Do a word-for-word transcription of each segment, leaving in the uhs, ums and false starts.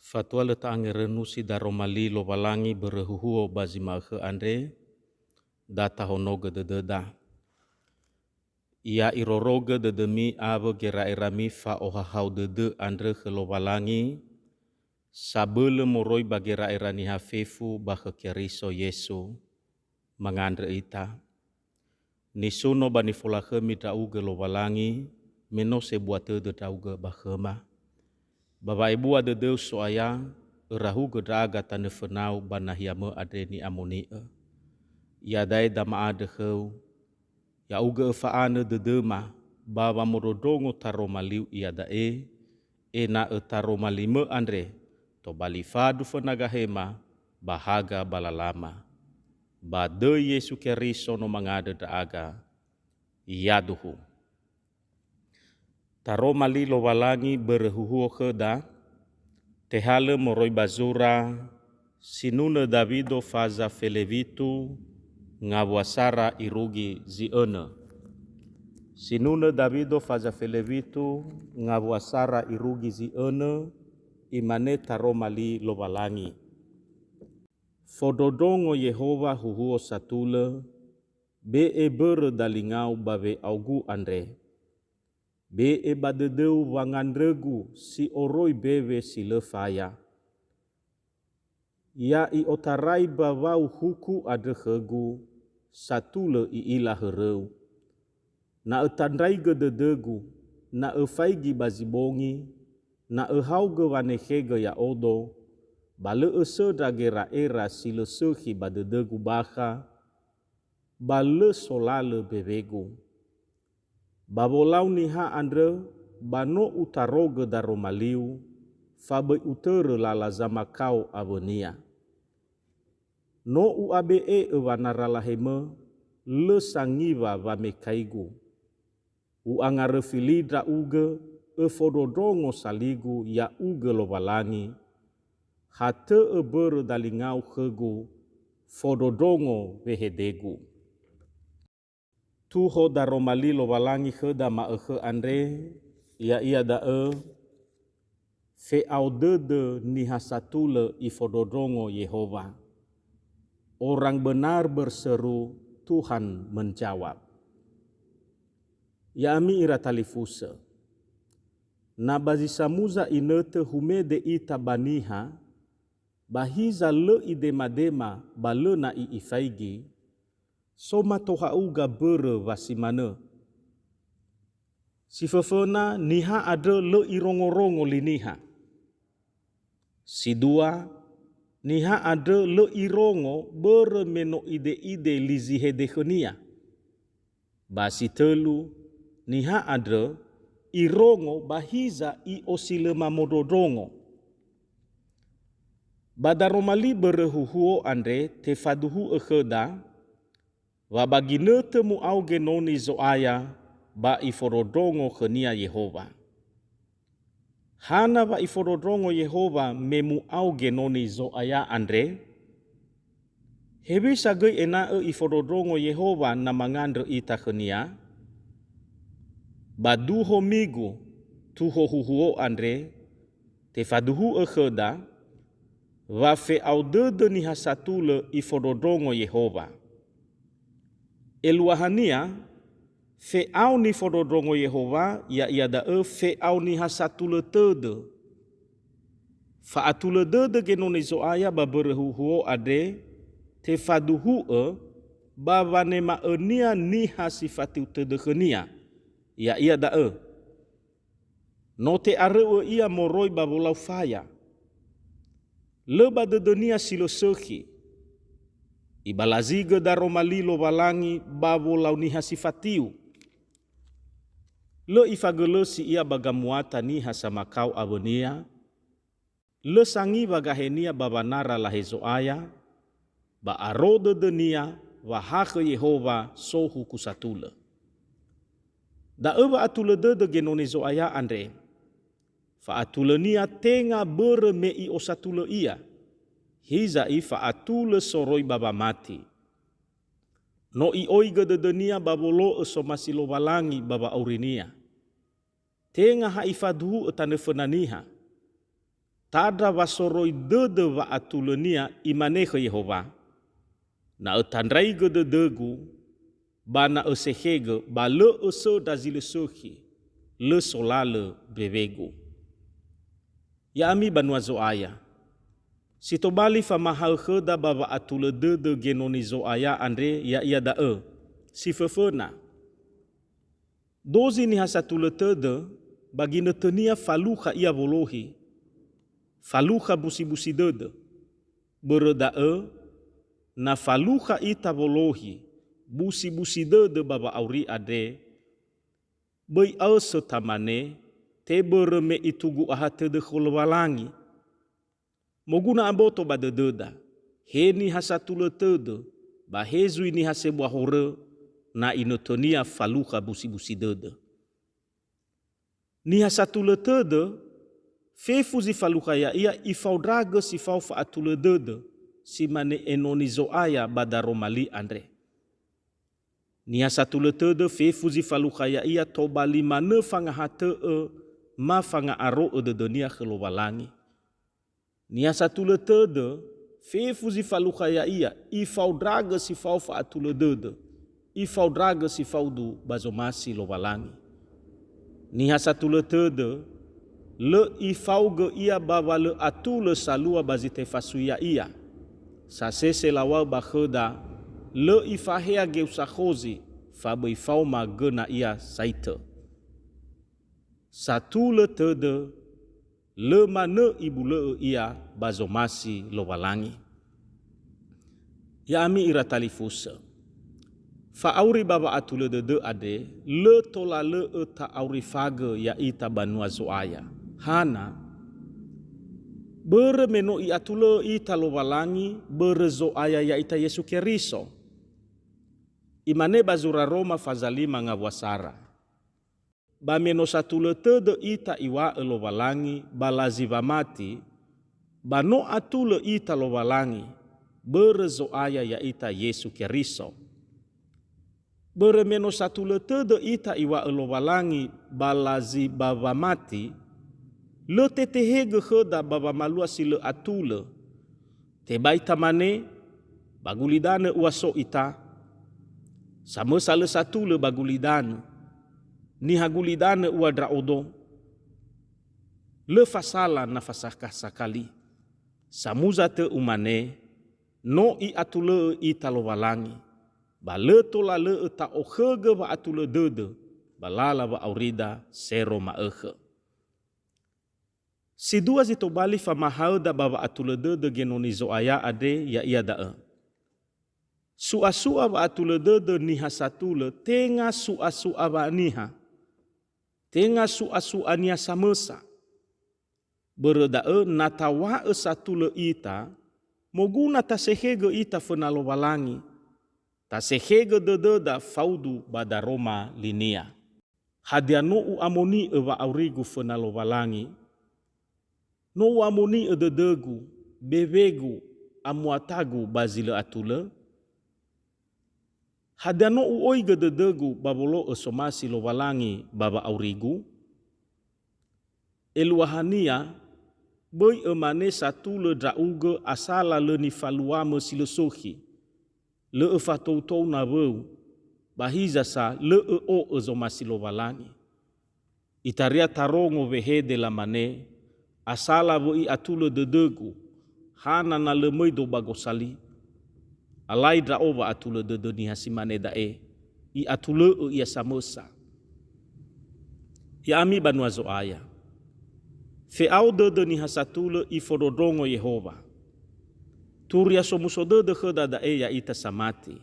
Fatua lö ta'angerönusi daroma li Lowalangi börö huhuo ba zi ma'ökhö andre, da tahonogö dödöda. Ya irorogö dödömi awö gera'erami fa'ohahau dödö andrö khö Lowalangi, sabölö moroi ba gera'era niha fefu ba khö Keriso Yesu, mangandrö ita. Nisuno ba nifolakhömi ndra'ugö Lowalangi, me no sebua tödö ndra'ugö ba khöma. Ba wa'ebua dödöu, So'aya, örahugö ndra'aga tanö fönau ba nahiamö andre ni'amoni'ö. Iada'e da ma'andrö khöu, ya'ugö öfa'anö dödöma ba wamondrondrongo taroma liu iada'e, ena'ö taroma limö andre tobali fandru föna gahema ba haga ba lalama. Ba döi Yesu Keriso no mangandrö ndra'aga. Yaduhu. Taroma li Lowalangi börö huhuo khöda, tehalö moroi ba zura Sinunö Dawido faza felewitu ngawua sara irugi zi önö. Sinunö Dawido faza felewitu ngawua sara irugi zi önö, imane taroma li Lowalangi. Fondrondrongo Yehowa huhuo satulö, be'e börö dalingau ba we'augu andre. Be'e ba dödöu wangandrögu si oroi mbewe si lö faya. Ya i'otarai ba wau huku andrö khögu, satulö i'ila höröu. Na ötandraigö dödögu, na öfaigi ba zi bongi, na öhaogö wanekhegö ya'odo, ba lö ösöndra gera'era si lö sökhi ba dödögu bakha, ba lö solalö mbewegu. Ba wolau niha andrö, ba no utarogö daroma liu, fa böi utörö lala zamakao awönia. No u'abe'e'ö wanara lahemö, lö sangiwa wamekaigu. U'angaröfi li ndra'ugö, öfondrondrongo saligu ya'ugö Lowalangi, ha tö'ö börö dalingau khögu, fondrondrongo wehedegu. Tuho daroma li Lowalangi khöda ma'ökhö andre, ya'ia da'ö, fe'ao dödö niha satulö ifondrondrongo Yehowa. Orang benar berseru, Tuhan menjawab. Ya'ami ira talifusö. Na ba zi samuza inötö humede ita ba niha, ba hiza lö idemadema ba lö na'i ifaigi, so mato ha'uga börö wa si manö. Si föföna, niha andrö lö irongorongo li niha. Si dua, niha andrö lö irongo börö me no ide'ide li zi hede khönia. Ba si tölu, niha andrö irongo ba hiza i'osilöma mondrondrongo. Ba daroma li börö huhuo andre tefaduhu'ö khöda, wa ba ginötö mu'ao genoni Zo'aya ba ifondrondrongo khönia Yehowa. Hana wa ifondrondrongo Yehowa me mu'ao genoni Zo'aya andre? Hewisa göi ena'ö ifondrondrongo Yehowa na mangandrö ita khönia? Ba duho migu, tuho huhuo andre, tefaduhu'ö khöda, wa fe'ao dödö niha satulö ifondrondrongo Yehowa. Eluahania, fe'ao nifondrondrongo Yehowa, ya'ia da'ö fe'ao niha satulö tödö. Fa'atulö dödö genoni Zo'aya ba mbörö huhuo andre, tefaduhu'ö ba wanema'önia niha si fatiu tödö khönia, ya'ia da'ö, no te'aröu'ö ia moroi ba wolau faya. Lö ba dödönia si lö sökhi. Ibalazigö daroma li Lowalangi ba wolau niha si fatiu. Lö ifagölösi ia ba gamuata niha samakao awönia. Lö sangiwa gahenia ba wanara lahe Zo'aya, ba aro dödönia wa ha khö Yehowa so huku satulö. Da'ö wa'atulö dödö genoni Zo'aya andre. Fa'atulönia tenga börö me i'osatulö ia, hiza'i fa'atulö soroi ba wamati. No i'oigö dödönia ba wolo'ö somasi Lowalangi ba wa'aurinia. Tenga ha ifaduhu'ö tanö föna niha. Tandra wa soroi dödö wa'atulönia, imane khö Yehowa, "Na ötandraigö dödögu, ba na ösekhegö, ba lö ösöndra zi lö sökhi, lö solalö mbewegu." Ya'ami banua Zo'aya, si tobali famahaö khöda ba wa'atulö dödö genoni Zo'aya andre, ya'ia da'ö, si föföna. Dozi niha satulö tödö, ba ginötönia falukha ia wolohi, falukha busibusi dödö. Börö da'ö, na falukha ita wolohi, busibusi dödö ba wa'auri andre, böi aösö tamane, tebörö me itugu aha tödö khö Lowalangi. Moguna aboto ba dödöda, he niha satulö tödö, ba he zui niha sebua horö, na inötönia falukha busibusi dödö. Niha satulö tödö, fefu zi falukha ya'ia ifaondragö si fao fa'atulö dödö, si mane enoni Zo'aya ba daroma li andre. Niha satulö tödö, fefu zi falukha ya'ia tobali manö fangahatö'ö ma fanga'aro'ö dödönia khö Lowalangi. Niha satulö tödö, fefu zi falukha ya'ia, ifaondragö si fao fa'atulö dödö, ifaondragö si faudu ba zomasi Lowalangi. Niha satulö tödö, lö ifaogö ia ba wa lö atulö salua ba zi tefasui ya'ia. Sasese lawa'ö ba khöda, lö ifahe'a geu sakhozi, fa böi faoma göna ia saitö. Satulö tödö, lö manö ibulö'ö ia ba zomasi Lowalangi. Ya'ami ira talifusö, fa'auri ba wa'atulö dödö andre, lö tola lö'ö ta'aurifagö ya'ita banua Zo'aya. Hana? Börö me no i'atulö'ö ita Lowalangi börö Zo'aya ya'ita Yesu Keriso. Imane ba zura Roma faza lima ngawua sara, "Ba me no satulö tödö ita iŵa'ö Lowalangi ba lazi wamati, ba no atulö ita Lowalangi, börö Zo'aya ya'ita Yesu Keriso." Börö me no satulö tödö ita iŵa'ö Lowalangi ba lazi ba wamati, lö tetehegö khöda ba wamalua si lö atulö. Tebai tamane, "Ba gulidanö ua so ita." Samösa lö satulö ba gulidanö. Niha gulidanö ua ndra'odo. Lö fasala na fasakha-sakha li. Samuza tö umane, no i'atulö'ö ita Lowalangi, ba lö tola lö'ö ta'okhögö wa'atulö dödö ba lala wa'aurida sero ma'ökhö. Si dua zi tobali famahaöda ba wa'atulö dödö genoni Zo'aya andre, ya'ia da'ö: Su'asu'a wa'atulö dödö niha satulö tenga su'asu'a wa'aniha, tenga su'asu'ania samösa. Börö da'ö, na taŵa'ö satulö ita, moguna tasekhegö ita föna Lowalangi, tasekhegö dödöda faudu ba daroma linia. Hadia no u'amoni'ö wa'aurigu föna Lowalangi? No u'amoni'ö dödögu, bewegu, amuatagu ba zi lö atulö? Hadia no u'oigö dödögu ba wolo'ö somasi Lowalangi ba wa'aurigu? Eluahania, böi ömane satulö ndra'ugö asala lö nifaluamö si lö sökhi, lö öfatoutou nawöu, ba hiza sa lö ö'o'ö zomasi Lowalangi. Itaria tarongo wehede lamane, "Asala wöi atulö dödögu, hana na lö möido ba gosali?" Alai ndra'o wa'atulö dödö niha si mane da'e, i'atulö'ö ia samösa. Ya'ami banua Zo'aya, fe'ao dödö niha satulö ifondrondrongo Yehowa. Turia somuso dödö khöda da'e ya'ita samati.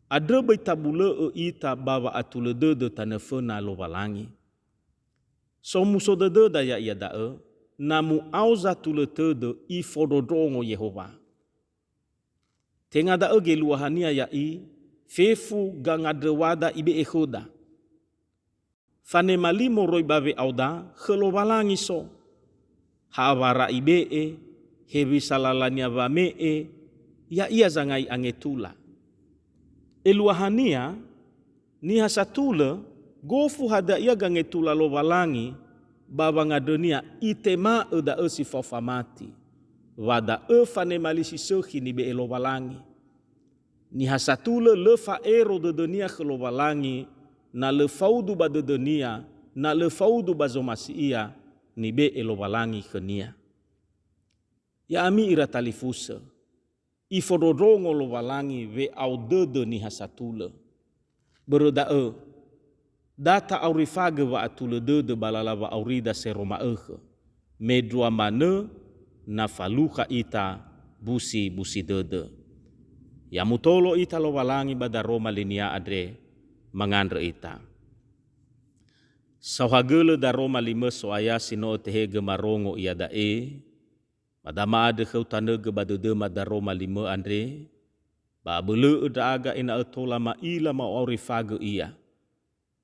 Andrö böi tabulö'ö ita ba wa'atulö dödö tanö föna Lowalangi. Somuso dödöda ya'ia da'ö, na mu'ao zatulö tödö ifondrondrongo Yehowa. Tenga da'ö geluahania ya'i, fefu gangandröwada ibe'e khöda. Fanema li moroi ba we'aoda khö Lowalangi so. Ha'awara ibe'e, hewisa lalania wame'e, ya'ia zangai angetula. Eluahania, niha satulö, gofu hadia ia gangetula Lowalangi, ba wangandrönia itema'ö da'ö si fao famati, wa da'ö fanema li si sökhi nibe'e Lowalangi. Niha satulö lö fa'ero dödönia khö Lowalangi, na lö faudu ba dödönia, na lö faudu ba zomasi ia nibe'e Lowalangi khönia. Ya'ami ira talifusö, ifondrondrongo Lowalangi we'ao dödö niha satulö. Börö da'ö, da ta'aurifagö wa'atulö dödö ba lala wa'aurida sero ma'ökhö, mendrua manö na falukha ita busi-busi dödö. Ya mutolo ita Lowalangi ba daroma linia andre, mangandrö ita. Saohagölö daroma limö So'aya si no ötehegö marongo iada'e, ba dama'andrö khöu tanögö ba dödöma daroma limö andre, ba abölö'ö ndra'aga ena'ö tola ma'ila ma'aurifagö ia,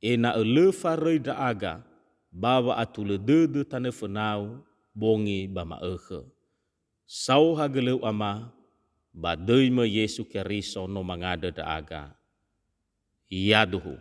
ena'ö lö faröi ndra'aga ba wa'atulö dödö tanö fönau bongi ba ma'ökhö. Saohagölöu Ama, ba döi-Mö Yesu Keriso no mangandrö ndra'aga. Yaduhu.